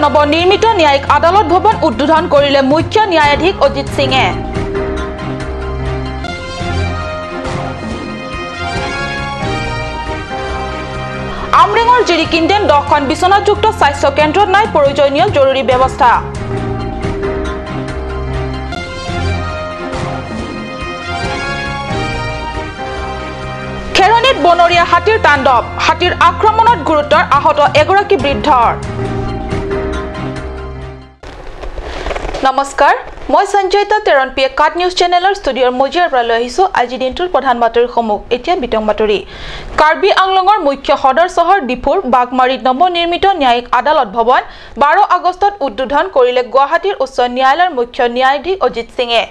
নৱনিৰ্মিত ন্যায়িক আদালত ভৱন উদ্বোধন কৰিলে মুখ্য ন্যায়াধীশ অজিত সিঙে। আমৰেঙৰ জিৰিকিন্দেন 10খন বিচনাযুক্ত স্বাস্থ্য কেন্দ্ৰত নাই প্ৰয়োজনীয় জৰুৰী ব্যৱস্থা। খেৰণিত বনৰীয়া হাতীৰ তাণ্ডৱ, হাতীৰ আক্ৰমণত গুৰুতৰ আহত এগৰাকী বৃদ্ধৰ। নমস্কাৰ, মই সঞ্জয়িতা তেৰণপিয়ে কাট নিউজ চেনেলৰ ষ্টুডিঅ'ৰ মজিয়াৰ পৰা লৈ আহিছোঁ আজিৰ দিনটোৰ প্ৰধান বাতৰিসমূহ। এতিয়া বিতং বাতৰি। কাৰ্বি আংলঙৰ মুখ্য সদৰ চহৰ ডিফুৰ বাঘমাৰীত নৱনিৰ্মিত ন্যায়িক আদালত ভৱন 12 আগষ্টত উদ্বোধন কৰিলে গুৱাহাটীৰ উচ্চ ন্যায়ালয়ৰ মুখ্য ন্যায়াধীশ অজিত সিঙে।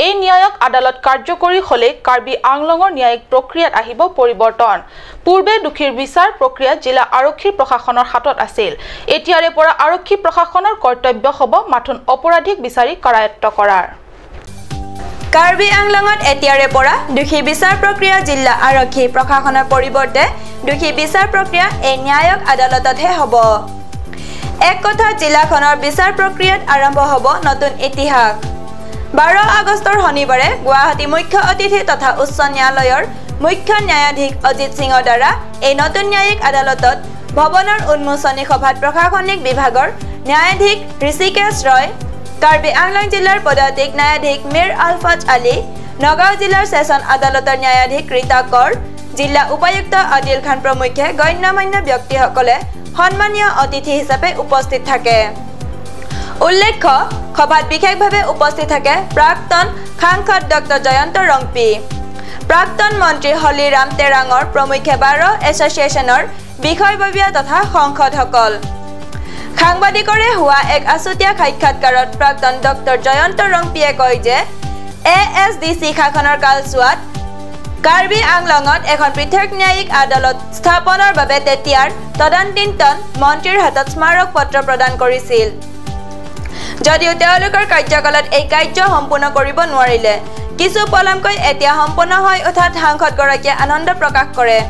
এই ন্যায়িক আদালত কাৰ্যকৰী হ'লে কাৰ্বি আংলঙৰ ন্যায়িক প্ৰক্ৰিয়াত আহিব পৰিৱৰ্তন। পূৰ্বে দোষীৰ বিচাৰ প্ৰক্ৰিয়া জিলা আৰক্ষী প্ৰশাসনৰ হাতত আছিল। এতিয়াৰে পৰা আৰক্ষী প্ৰশাসনৰ কৰ্তব্য হ'ব মাথোন অপৰাধীক বিচাৰি কৰায়ত্ব কৰাৰ। কাৰ্বি আংলঙত এতিয়াৰে পৰা দোষী বিচাৰ প্ৰক্ৰিয়া জিলা আৰক্ষী প্ৰশাসনৰ পৰিৱৰ্তে দোষী বিচাৰ প্ৰক্ৰিয়া এই ন্যায়িক আদালততহে হ'ব। এক কথাত জিলাখনৰ বিচাৰ প্ৰক্ৰিয়াত আৰম্ভ হ'ব নতুন ইতিহাস। 12 আগষ্টৰ শনিবাৰে গুৱাহাটী মুখ্য অতিথি তথা উচ্চ ন্যায়ালয়ৰ মুখ্য ন্যায়াধীশ অজিত সিঙৰ দ্বাৰা এই নতুন ন্যায়িক আদালতত ভৱনৰ উন্মোচনী সভাত প্ৰশাসনিক বিভাগৰ ন্যায়াধীশ ঋষিকেশ ৰয়, কাৰ্বি আংলং জিলাৰ পদাতিক ন্যায়াধীশ মীৰ আলফাজ আলী, নগাঁও জিলাৰ চেচন আদালতৰ ন্যায়াধীশ ৰীতা কৰ, জিলা উপায়ুক্ত আদিল খান প্ৰমুখ্যে গণ্যমান্য ব্যক্তিসকলে সন্মানীয় অতিথি হিচাপে উপস্থিত থাকে। উল্লেখ্য, সভাত বিশেষভাৱে উপস্থিত থাকে প্ৰাক্তন সাংসদ ডক্টৰ জয়ন্ত ৰংপী, প্ৰাক্তন মন্ত্ৰী হলিৰাম তেৰাঙৰ প্ৰমুখ্যে বাৰ এছ'চিয়েশ্যনৰ বিষয়ববীয়া তথা সাংসদসকল। সাংবাদিকৰে হোৱা এক আছুতীয়া সাক্ষাৎকাৰত প্ৰাক্তন ডক্টৰ জয়ন্ত ৰংপীয়ে কয় যে ASDC শাসনৰ কালচোৱাত কাৰ্বি আংলঙত এখন পৃথক ন্যায়িক আদালত স্থাপনৰ বাবে তেতিয়াৰ তদানীন্তন মন্ত্ৰীৰ হাতত স্মাৰক পত্ৰ প্ৰদান কৰিছিল যদিও তেওঁলোকৰ কাৰ্যকালত এই কাৰ্য সম্পূৰ্ণ কৰিব নোৱাৰিলে। কিছু পলমকৈ এতিয়া সম্পন্ন হৈ উঠাত সাংসদগৰাকীয়ে আনন্দ প্ৰকাশ কৰে।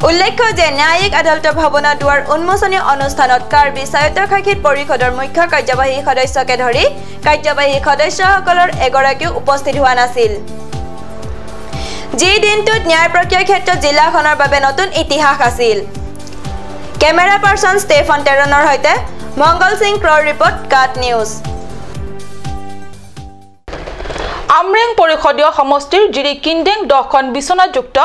উল্লেখ্য যে ন্যায়িক আদালতৰ ভৱনৰ দুৱাৰ উন্মোচনী অনুষ্ঠানত কাৰ্বি স্বায়ত্তশাসিত পৰিষদৰ মুখ্য কাৰ্যবাহী সদস্যকে ধৰি কাৰ্যবাহী সদস্যসকলৰ এগৰাকীও উপস্থিত হোৱা নাছিল। যি দিনটোত ন্যায় প্ৰক্ৰিয়াৰ ক্ষেত্ৰত জিলাখনৰ বাবে নতুন ইতিহাস আছিল। কেমেৰা পাৰ্চন ষ্টেফন টেৰণৰ সৈতে মংগল সিং ক্ৰৰ ৰিপৰ্ট, কাট নিউজ। আমৰেং পৰিষদীয় সমষ্টিৰ জিৰিকিন্দেং 10খন বিচনাযুক্ত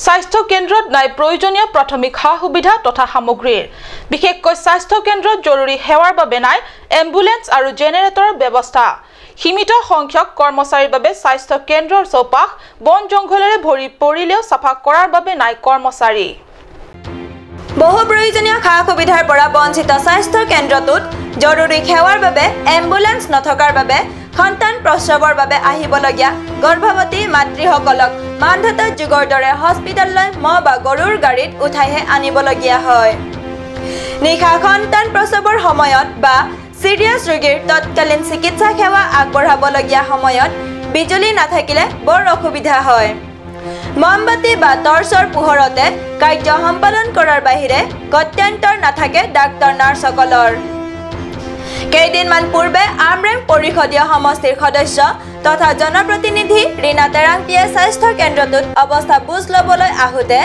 স্বাস্থ্য কেন্দ্ৰত নাই প্ৰয়োজনীয় প্ৰাথমিক সা সুবিধা তথা সামগ্ৰীৰ। বিশেষকৈ স্বাস্থ্য কেন্দ্ৰত জৰুৰী সেৱাৰ বাবে নাই এম্বুলেন্স আৰু জেনেৰেটৰৰ ব্যৱস্থা। সীমিত সংখ্যক কৰ্মচাৰীৰ বাবে স্বাস্থ্য কেন্দ্ৰৰ চৌপাশ বন জংঘলেৰে ভৰি পৰিলেও চাফা কৰাৰ বাবে নাই কৰ্মচাৰী। বহু প্ৰয়োজনীয় সা সুবিধাৰ পৰা বঞ্চিত স্বাস্থ্য কেন্দ্ৰটোত জৰুৰী সেৱাৰ বাবে এম্বুলেন্স নথকাৰ বাবে সন্তান প্ৰসৱৰ বাবে আহিবলগীয়া গৰ্ভৱতী মাতৃসকলক মানধাতা যুগৰ দৰে হস্পিটেললৈ মহ বা গৰুৰ গাড়ীত উঠাইহে আনিবলগীয়া হয়। নিশা সন্তান প্ৰসৱৰ সময়ত বা চিৰিয়াছ ৰোগীৰ তৎকালীন চিকিৎসা সেৱা আগবঢ়াবলগীয়া সময়ত বিজুলী নাথাকিলে বৰ অসুবিধা হয়। মমবাতি বা টৰ্চৰ পোহৰতে কাৰ্য সম্পাদন কৰাৰ বাহিৰে গত্যন্তৰ নাথাকে ডাক্তৰ নাৰ্ছসকলৰ। কেইদিনমান পূৰ্বে আমৰেং পৰিষদীয় সমষ্টিৰ সদস্য তথা জনপ্ৰতিনিধি ৰীণা তেৰাংপীয়ে স্বাস্থ্য কেন্দ্ৰটোত অৱস্থা বুজ ল'বলৈ আহোঁতে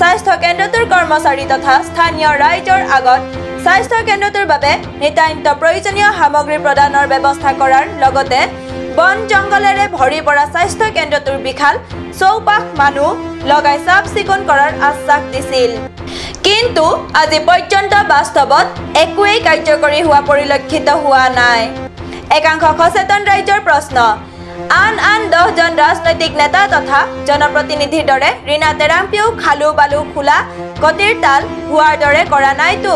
স্বাস্থ্য কেন্দ্ৰটোৰ কৰ্মচাৰী তথা স্থানীয় ৰাইজৰ আগত স্বাস্থ্য কেন্দ্ৰটোৰ বাবে নিতান্ত প্ৰয়োজনীয় সামগ্ৰী প্ৰদানৰ ব্যৱস্থা কৰাৰ লগতে বন জংঘলেৰে ভৰি পৰা স্বাস্থ্য কেন্দ্ৰটোৰ বিশাল চৌপাশ মানুহ লগাই চাফ চিকুণ কৰাৰ আশ্বাস দিছিল। কিন্তু আজি পৰ্যন্ত বাস্তৱত একোৱেই কাৰ্যকৰী হোৱা পৰিলক্ষিত হোৱা নাই। একাংশ সচেতন ৰাইজৰ প্ৰশ্ন, আন আন 10জন ৰাজনৈতিক নেতা তথা জনপ্ৰতিনিধিৰ দৰে ৰীণা তেৰাংপীয়েও খালু বালু খোলা কটিৰ তাল হোৱাৰ দৰে কৰা নাইতো?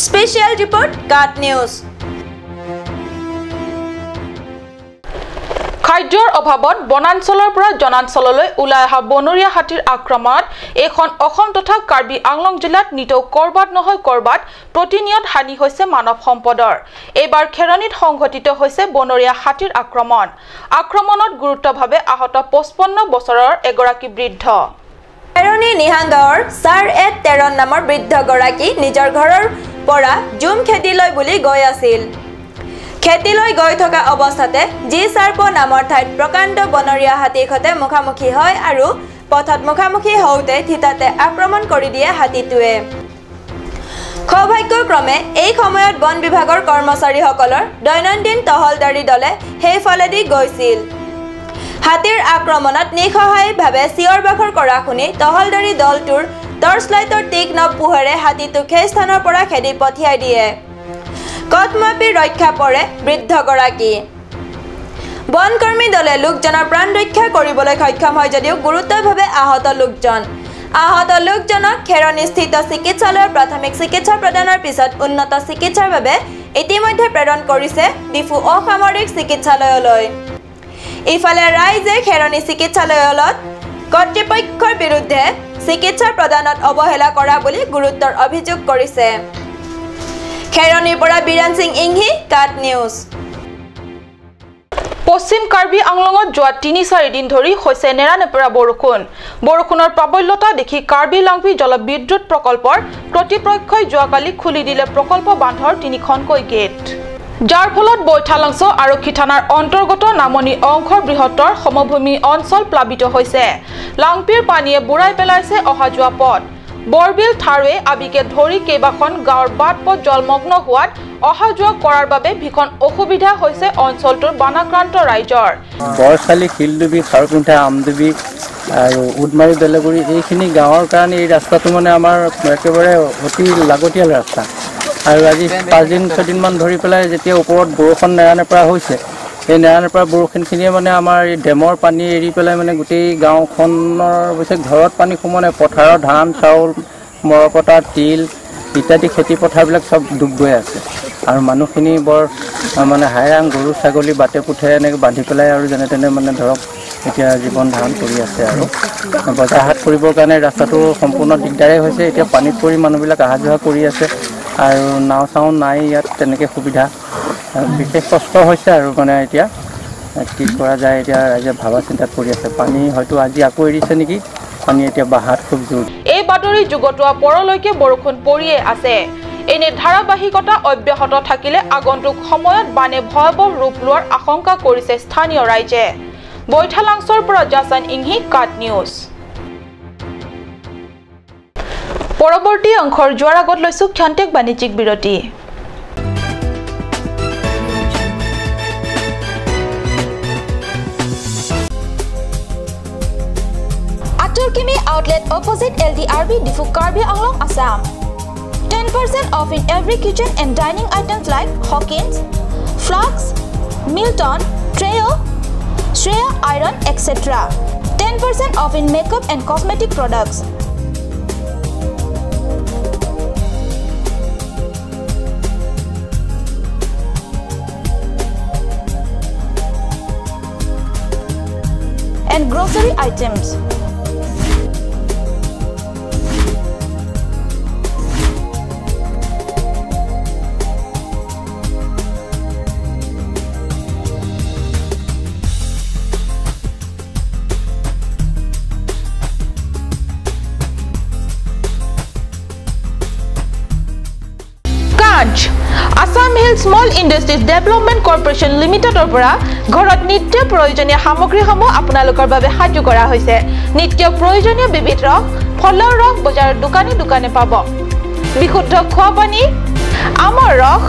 স্পেচিয়েল ৰিপৰ্ট, কাট নিউজ। খাদ্যৰ অভাৱত বনাঞ্চলৰ পৰা জনাঞ্চললৈ ওলাই অহা বনৰীয়া হাতীৰ আক্ৰমণত এইখন অসম তথা কাৰ্বি আংলং জিলাত নিতৌ কৰবাত নহয় কৰবাত প্ৰতিনিয়ত হানি হৈছে মানৱ সম্পদৰ। এইবাৰ খেৰণিত সংঘটিত হৈছে বনৰীয়া হাতীৰ আক্ৰমণ। আক্ৰমণত গুৰুতৰভাৱে আহত 55 বছৰৰ এগৰাকী বৃদ্ধ। খেৰণি নিহাং গাঁৱৰ ছাৰ এ তেৰণ নামৰ বৃদ্ধগৰাকী নিজৰ ঘৰৰ পৰা জুম খেতিলৈ বুলি গৈ আছিল। খেতিলৈ গৈ থকা অৱস্থাতে জি চাৰ্প নামৰ ঠাইত প্ৰকাণ্ড বনৰীয়া হাতীৰ সৈতে মুখামুখি হয় আৰু পথত মুখামুখি হওঁতে থিতাতে আক্ৰমণ কৰি দিয়ে হাতীটোৱে। সৌভাগ্যক্ৰমে এই সময়ত বন বিভাগৰ কৰ্মচাৰীসকলৰ দৈনন্দিন টহলদাৰী দলে সেইফালেদি গৈছিল। হাতীৰ আক্ৰমণত নিঃসহায়ভাৱে চিঞৰ বাখৰ কৰা শুনি টহলদাৰী দলটোৰ টৰ্চ লাইটৰ তীক্ষ্ণ পোহৰে হাতীটোক সেই স্থানৰ পৰা খেদি পঠিয়াই দিয়ে। কথমাপি ৰক্ষা পৰে বৃদ্ধগৰাকী। বনকৰ্মী দলে লোকজনৰ প্ৰাণ ৰক্ষা কৰিবলৈ সক্ষম হয় যদিও গুৰুতৰভাৱে আহত লোকজন। আহত লোকজনক খেৰণিস্থিত চিকিৎসালয়ৰ প্ৰাথমিক চিকিৎসা প্ৰদানৰ পিছত উন্নত চিকিৎসাৰ বাবে ইতিমধ্যে প্ৰেৰণ কৰিছে ডিফু অসামৰিক চিকিৎসালয়লৈ। ইফালে ৰাইজে খেৰণি চিকিৎসালয়ত কৰ্তৃপক্ষৰ বিৰুদ্ধে চিকিৎসা প্ৰদানত অৱহেলা কৰা বুলি গুৰুতৰ অভিযোগ কৰিছে। খেৰণিৰ পৰা বীৰেন সিং ইংহি, কাট নিউজ। পশ্চিম কাৰ্বি আংলঙত যোৱা 3-4 দিন ধৰি হৈছে নেৰানেপেৰা বৰষুণ। বৰষুণৰ প্ৰাবল্যতা দেখি কাৰ্বি লাংপি জলবিদ্যুৎ প্ৰকল্পৰ কৰ্তৃপক্ষই যোৱাকালি খুলি দিলে প্ৰকল্প বান্ধৰ 3খনকৈ গেট, যাৰ ফলত বৈঠালাংছ আৰক্ষী থানাৰ অন্তৰ্গত নামনি অংশৰ বৃহত্তৰ সমভূমি অঞ্চল প্লাবিত হৈছে। লাংপিৰ পানীয়ে বুৰাই পেলাইছে অহা যোৱা পথ। বৰবিল, থাৰৱে আদিকে ধৰি কেইবাখন গাঁৱৰ বাট পথ জলমগ্ন হোৱাত অহা যোৱা কৰাৰ বাবে ভীষণ অসুবিধা হৈছে অঞ্চলটোৰ বানাক্ৰান্ত ৰাইজৰ। বৰচালি, শিলডুবি, খাৰুপিন্ধা, আমডুবি আৰু উদমাৰী, বেলেগুৰি এইখিনি গাঁৱৰ কাৰণে এই ৰাস্তাটো মানে আমাৰ একেবাৰে অতি লাগতিয়াল ৰাস্তা। আৰু আজি 5 দিন 6 দিনমান ধৰি পেলাই যেতিয়া ওপৰত বৰষুণ নেৰানেপেৰা হৈছে, এই নেৰানেপেৰা বৰষুণখিনিয়ে মানে আমাৰ এই ডেমৰ পানী এৰি পেলাই মানে গোটেই গাঁওখনৰ অৱশ্যে ঘৰত পানী সোমোৱা নাই, পথাৰৰ ধান, চাউল, মৰকটা, তিল ইত্যাদি খেতি পথাৰবিলাক চব ডুব গৈ আছে। আৰু মানুহখিনি বৰ মানে হাইৰাণ, গৰু ছাগলী বাটে পুঠে এনেকৈ বান্ধি পেলাই আৰু যেনে তেনে মানে ধৰক এতিয়া জীৱন ধাৰণ কৰি আছে। আৰু বজাৰ হাট কৰিবৰ কাৰণে ৰাস্তাটো সম্পূৰ্ণ দিগদাৰেই হৈছে। এতিয়া পানীত পৰি মানুহবিলাক অহা যোৱা কৰি আছে আৰু নাও চাও নাই ইয়াত তেনেকৈ সুবিধা, বিশেষ কষ্ট হৈছে। আৰু মানে এতিয়া কি কৰা যায় এতিয়া ৰাইজে ভাবা চিন্তাত পৰি আছে। পানী হয়তো আজি আকৌ এৰিছে নেকি, পানী এতিয়া বাহাত খুব জোৰ। এই বাতৰি যুগতোৱা পৰলৈকে বৰষুণ পৰিয়ে আছে। এনে ধাৰাবাহিকতা অব্যাহত থাকিলে আগন্তুক সময়ত বানে ভয়াৱহ ৰূপ লোৱাৰ আশংকা কৰিছে স্থানীয় ৰাইজে। বৈঠালাংছৰ পৰা জাছান ইংহি, কাট নিউজ। পৰৱৰ্তী অংশৰ যোৱাৰ আগত লৈছো ক্ষন্তেক বাণিজ্যিক বিৰতি। Aturkimi outlet opposite LDRB Diphu Karbi Anglong, Assam. 10% off in every kitchen and dining items like Hawkins, Flux, Milton, Treo, Shreya Iron, etc. 10% off in makeup and cosmetic products. And grocery items. Assam Hill Small Industries Development Corporation লিমিটেডৰ পৰা ঘৰত নিত্য প্ৰয়োজনীয় সামগ্ৰীসমূহ আপোনালোকৰ বাবে সাজু কৰা হৈছে। নিত্য প্ৰয়োজনীয় বিবিধ ৰস, ফলৰ ৰস বজাৰৰ দোকানে দোকানে পাব। বিশুদ্ধ খোৱা পানী, আমৰ ৰস,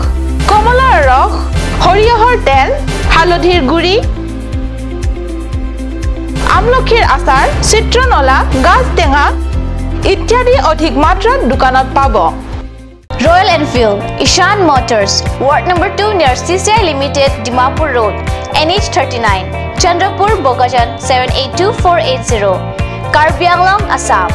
কমলাৰ ৰস, সৰিয়হৰ তেল, হালধিৰ গুড়ি, আমলখিৰ আচাৰ, চিত্ৰনলা, গাজ টেঙা ইত্যাদি অধিক মাত্ৰাত দোকানত পাব। Royal Enfield, Ishan Motors, Ward number 2 near CCI Limited, Dimapur Road, NH 39, Chandrapur, Bokajan 782480, Karbi Anglong, Assam.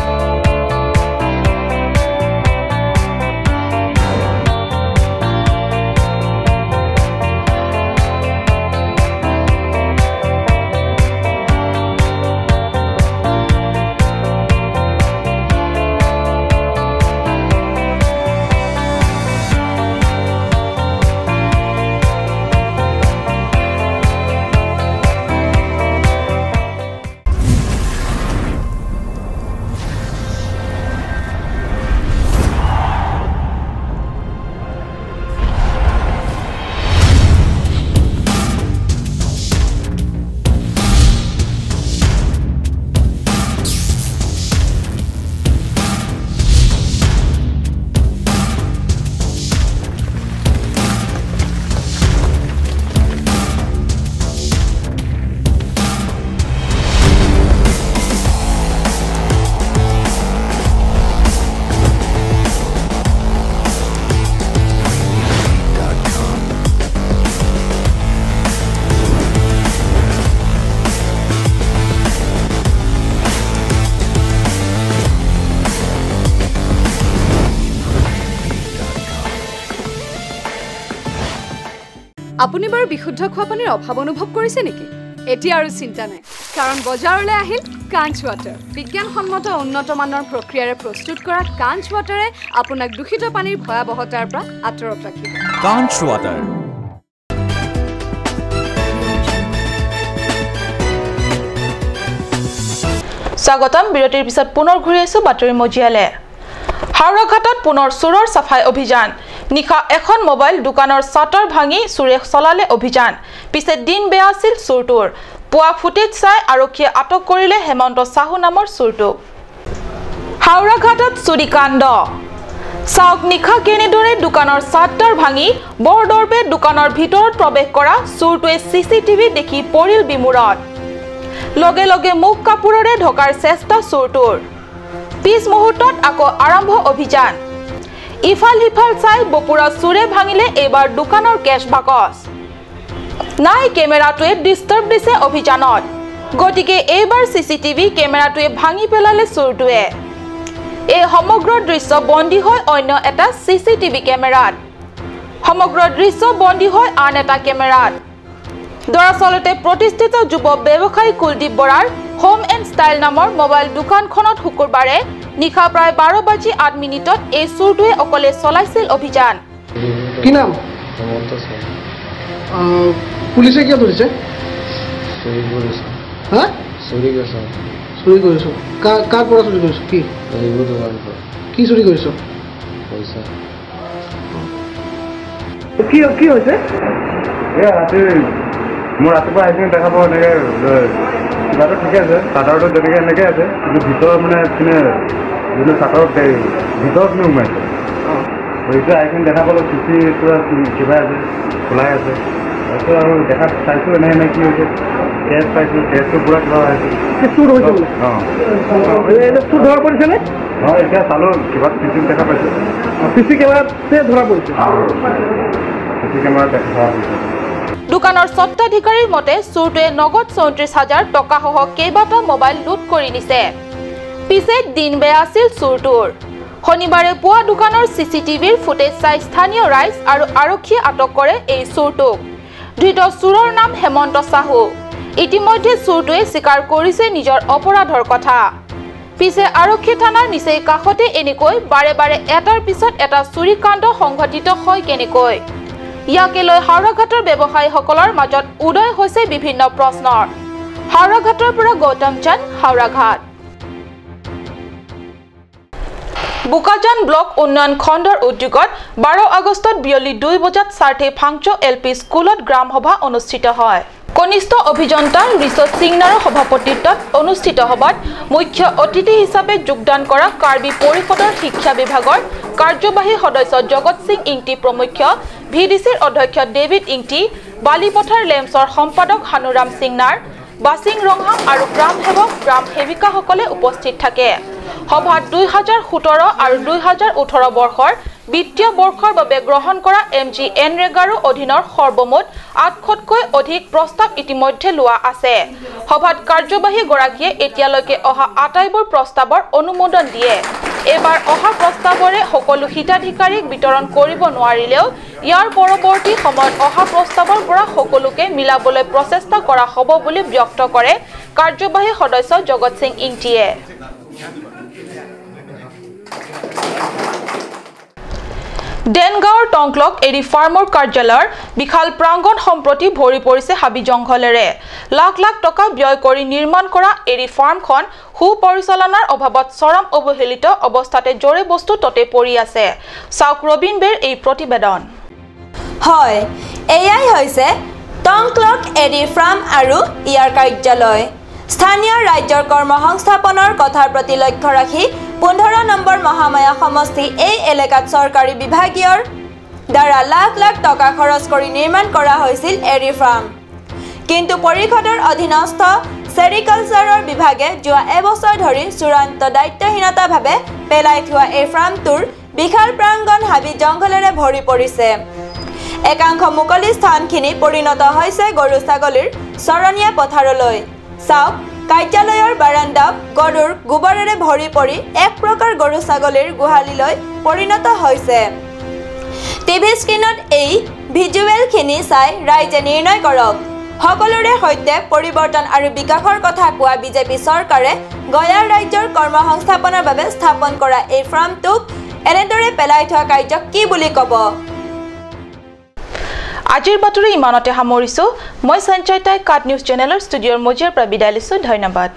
আপুনি বাৰু বিশুদ্ধ খোৱা পানীৰ অভাৱ অনুভৱ কৰিছে নেকি? এতিয়া আৰু চিন্তা নাই, কাৰণ বজাৰলৈ আহিল কাঞ্চ ৱাটাৰ। বিজ্ঞানসন্মত উন্নত মানৰ প্ৰক্ৰিয়াৰে প্ৰস্তুত কৰা কাঞ্চ ৱাটাৰে আপোনাক দূষিত পানীৰ ভয়াৱহতাৰ পৰা আঁতৰত ৰাখিব। কাঞ্চ ৱাটাৰ। স্বাগতম। বিৰতিৰ পিছত পুনৰ ঘূৰি আহিছো বাতৰি মজিয়ালে। হাওৰাঘাটত পুনৰ চোৰৰ চাফাই অভিযান। নিশা এখন মোবাইল দোকানৰ চাটৰ ভাঙি চোৰে চলালে অভিযান। পিছে দিন বেয়া আছিল চোৰটোৰ। পুৱা ফুটেজ চাই আৰক্ষীয়ে আটক কৰিলে হেমন্ত চাহু নামৰ চোৰটোক। হাওৰাঘাটত চুৰিকাণ্ড। চাওক নিশা কেনেদৰে দোকানৰ চাটৰ ভাঙি বৰদৰ্পে দোকানৰ ভিতৰত প্ৰৱেশ কৰা চোৰটোৱে CCTV দেখি পৰিল বিমূৰত। লগে লগে মুখ কাপোৰেৰে ঢকাৰ চেষ্টা চোৰটোৰ। পিছ মুহূৰ্তত আকৌ আৰম্ভ অভিযান। ইফাল সিফাল চাই বপুৰা চোৰে ভাঙিলে এইবাৰ দোকানৰ কেছ বাকচ। নাই, কেমেৰাটোৱে ডিষ্টাৰ্ব দিছে অভিযানত। গতিকে এইবাৰ CCTV কেমেৰাটোৱে ভাঙি পেলালে চোৰটোৱে। এই সমগ্ৰ দৃশ্য বন্দী হয় অন্য এটা CCTV কেমেৰাত। সমগ্ৰ দৃশ্য বন্দী হয় আন এটা কেমেৰাত। দৰাচলতে প্ৰতিষ্ঠিত যুৱ ব্যৱসায়ী কুলদীপ বৰাৰ হোম এণ্ড ষ্টাইল নামৰ মোবাইল দোকানখনত শুকুৰবাৰে নিশা প্ৰায় 12:08 এই চোৰটোৱে অকলে চলাইছিল অভিযান। কি নাম? পুলিচে কিয় ধৰিছে? চুৰি কৰিছে। হা? চুৰি কৰিছে। চুৰি কৰিছ? কাৰ পৰা চুৰি কৰিছ? কি কি চুৰি কৰিছ? পইচা। কি কি হৈছে? এই ৰাতি মই ৰাতিপুৱা আহি কিনে দেখা পাওঁ এনেকৈ কিবাটো ঠিকে আছে, চাদৰটো যেনেকৈ এনেকৈ আছে, কিন্তু ভিতৰত মানে পিনে যোনটো চাদৰ ভিতৰত পিনে সোমাইছে। এতিয়া আহি কিনে দেখা পালোঁ চিচি পূৰা কিবা আছে, খোলাই আছে। তাৰপিছত আৰু দেখাত চাইছোঁ এনে এনে কি হৈছে, কেছ পাইছোঁ, কেছটো পূৰা কিবা হৈছে। চুৰ হৈছে? অঁ, চুৰ ধৰা পৰিছেনে? অঁ, এতিয়া চালোঁ কিবা চিচি দেখা পাইছোঁ। চিচি কেমেৰাতে ধৰা পৰিছে? চিচি কেমেৰাত দেখা ধৰা পৰিছে। দোকানৰ স্বত্বাধিকাৰীৰ মতে চোৰটোৱে নগদ 34,000 টকাসহ কেইবাটাও মোবাইল লুট কৰি নিছে। পিছে দিন বেয়া আছিল চোৰটোৰ। শনিবাৰে পুৱা দোকানৰ CCTVৰ ফুটেজ চাই স্থানীয় ৰাইজ আৰু আৰক্ষীয়ে আটক কৰে এই চোৰটোক। ধৃত চোৰৰ নাম হেমন্ত চাহু। ইতিমধ্যে চোৰটোৱে স্বীকাৰ কৰিছে নিজৰ অপৰাধৰ কথা। পিছে আৰক্ষী থানাৰ নিচেই কাষতে এনেকৈ বাৰে বাৰে এটাৰ পিছত এটা চুৰিকাণ্ড সংঘটিত হয় কেনেকৈ? ইয়াকে লৈ হাওৰাঘাটৰ ব্যৱসায়ীসকলৰ মাজত উদয় হৈছে বিভিন্ন প্ৰশ্নৰ। হাওৰাঘাটৰ পৰা গৌতম চান্দ, হাওৰাঘাট। বোকাজান ব্লক উন্নয়ন খণ্ডৰ উদ্যোগত 12 আগষ্টত বিয়লি 2 বজাত চাৰ্থে ফাংচ LP স্কুলত গ্ৰাম সভা অনুষ্ঠিত হয়। কনিষ্ঠ অভিযন্তা ঋষভ সিংনাৰৰ সভাপতিত্বত অনুষ্ঠিত সভাত মুখ্য অতিথি হিচাপে যোগদান কৰা কাৰ্বি পৰিষদৰ শিক্ষা বিভাগৰ কাৰ্যবাহী সদস্য জগত সিং ইংটি প্ৰমুখ্য, VDCৰ অধ্যক্ষ ডেভিড ইংটি, বালিপথাৰ লেমছৰ সম্পাদক হানুৰাম সিংনাৰ, বাচিং ৰংহাং আৰু গ্ৰাম সেৱক গ্ৰাম সেৱিকাসকলে উপস্থিত থাকে। সভাত 2017 আৰু 2018 বৰ্ষৰ বিত্তীয় বৰ্ষৰ বাবে গ্ৰহণ কৰা MG NREGAৰ অধীনৰ সৰ্বমুঠ 800তকৈ অধিক প্ৰস্তাৱ ইতিমধ্যে লোৱা আছে। সভাত কাৰ্যবাহীগৰাকীয়ে এতিয়ালৈকে অহা আটাইবোৰ প্ৰস্তাৱৰ অনুমোদন দিয়ে। এইবাৰ অহা প্ৰস্তাৱৰে সকলো হিতাধিকাৰীক বিতৰণ কৰিব নোৱাৰিলেও ইয়াৰ পৰৱৰ্তী সময়ত অহা প্ৰস্তাৱৰ পৰা সকলোকে মিলাবলৈ প্ৰচেষ্টা কৰা হ'ব বুলি ব্যক্ত কৰে কাৰ্যবাহী সদস্য জগত সিং ইংটিয়ে। ডেনগাঁৱৰ টংলক এৰি ফাৰ্মৰ কাৰ্যালয়ৰ বিশাল প্ৰাংগণ সম্প্ৰতি ভৰি পৰিছে হাবি জংঘলেৰে। লাখ লাখ টকা ব্যয় কৰি নিৰ্মাণ কৰা এৰি ফাৰ্মখন সুপৰিচালনাৰ অভাৱত চৰম অৱহেলিত অৱস্থাতে জৰে বস্তু ততে পৰি আছে। চাওক ৰবীন বেৰ এই প্ৰতিবেদন। হয়, এয়াই হৈছে টংলক এৰি ফাৰ্ম আৰু ইয়াৰ কাৰ্যালয়। স্থানীয় ৰাজ্যৰ কৰ্মসংস্থাপনৰ কথাৰ প্ৰতি লক্ষ্য ৰাখি 15 নম্বৰ মহামায়া সমষ্টি এই এলেকাত চৰকাৰী বিভাগীয়ৰ দ্বাৰা লাখ লাখ টকা খৰচ কৰি নিৰ্মাণ কৰা হৈছিল এৰি ফাৰ্ম। কিন্তু পৰিষদৰ অধীনস্থ চেৰিকালচাৰৰ বিভাগে যোৱা এবছৰ ধৰি চূড়ান্ত দায়িত্বহীনতাভাৱে পেলাই থোৱা এই ফাৰ্মটোৰ বিশাল প্ৰাংগণ হাবি জংঘলেৰে ভৰি পৰিছে। একাংশ মুকলি স্থানখিনি পৰিণত হৈছে গৰু ছাগলীৰ চৰণীয়া পথাৰলৈ। চাওক, কাৰ্যালয়ৰ বাৰাণ্ডাত গৰুৰ গোবৰেৰে ভৰি পৰি এক প্ৰকাৰ গৰু ছাগলীৰ গোহালিলৈ পৰিণত হৈছে। টিভি স্ক্ৰীণত এই ভিজুৱেলখিনি বাকীখিনি চাই ৰাইজে নিৰ্ণয় কৰক। সকলোৰে সৈতে পৰিৱৰ্তন আৰু বিকাশৰ কথা কোৱা বিজেপি চৰকাৰে গয়া ৰাজ্যৰ কৰ্মসংস্থাপনৰ বাবে স্থাপন কৰা এই ফাৰ্মটোক এনেদৰে পেলাই থোৱা কাৰ্যক কি বুলি ক'ব? আজিৰ বাতৰি ইমানতে সামৰিছোঁ। মই সঞ্চয়তাই কাট নিউজ চেনেলৰ ষ্টুডিঅ'ৰ মজিয়াৰ পৰা বিদায় লৈছোঁ। ধন্যবাদ।